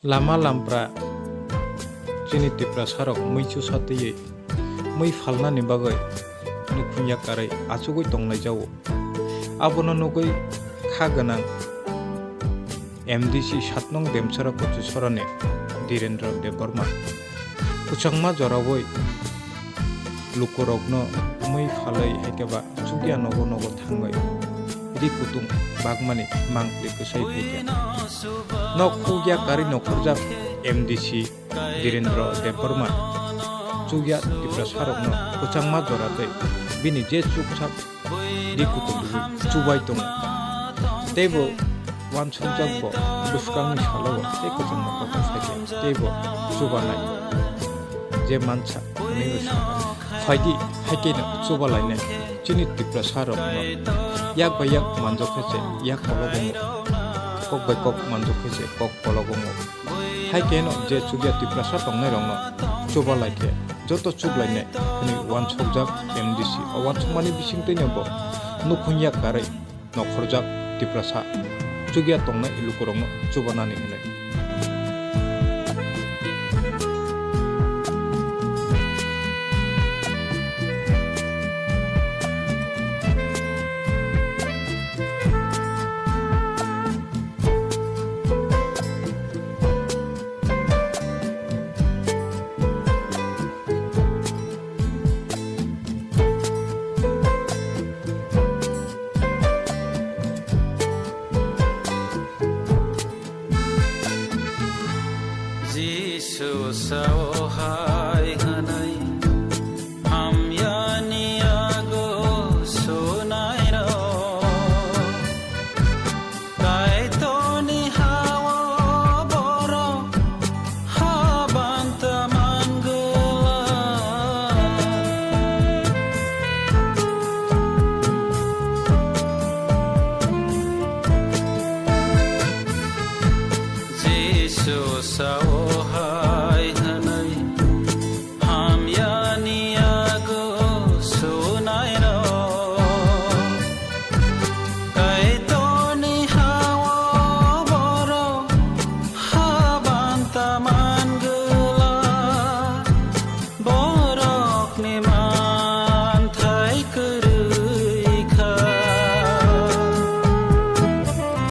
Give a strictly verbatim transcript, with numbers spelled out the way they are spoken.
Lama lampra chini Tiprasarok mui chusa twiwi mui phalnani bagwi nukhung yakarwi achugwi tonglaijao. Abono nugwi kha gwnang M D C satnong Demchara Kuchusorani Dhirendra Debbarma kwchangma jorawi lukurokno mui phalwi haikhe ba chukya nogo nogo thangwi ri kutung bagmani mangpli kwsai phaikha. Nok khukya karwi nokhorjak M D C Dhirendra Debbarma chukya Tiprasarokno kwchangma jora tei bini je chuksak ri kutung chubai tongo. Teibo wansukjak bo bwskangni salo tei kwchangma kotor phaikha teibo chubanai je mansa hwnwi sakha. Phaidi, haikhe no chubalainai chini Tiprasarokno yak bai yak manjokhe se yak kologongo, kok bai kok manjokhe se kok kologongo. Haikhe no je chukya Tiprasa tongnairokno chubalaikhe joto chuklainai hwnwi wansukjak M D C. O wansukmani bisingtwino bo nukhung yakarwi nokhorjak Tiprasa chukya tongnai lukurokno chubanani hwnwi. Jisu sao ha